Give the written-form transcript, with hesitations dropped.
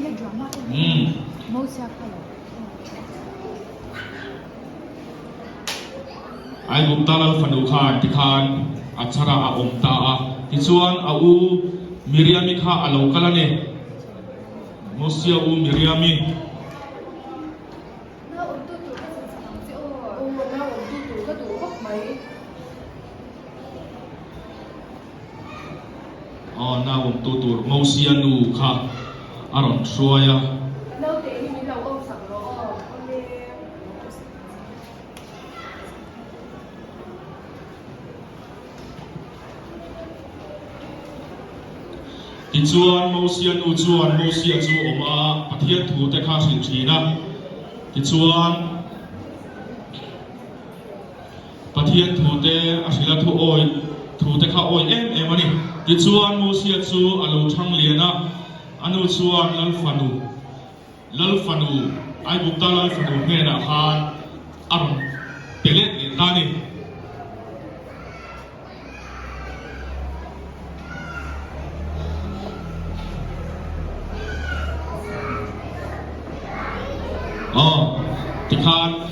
Umm. Aigupta lal fanu khan tikhan a chhar ah a awm ta a, tichuan a u Miriami kha a lo kal a ni. Mosia u Miriami. Aw, nau awmtu tur Mosia nu kha a rawn hruai a. Tichuan, Mosia nu chuan Mosia chu awm a, Pathian thu te kha a hrilh thin a. Tichuan, Pathian thu te a hrilh a, thu awi thu te kha awi em em a ni. Tichuan, Mosia chu a lo thang lian a, a nu chuan Lal fanu, Lal fanu, Aigupta Lal fanu hnenah khan a rawn pe let leh ta a ni. Aw, tikhan.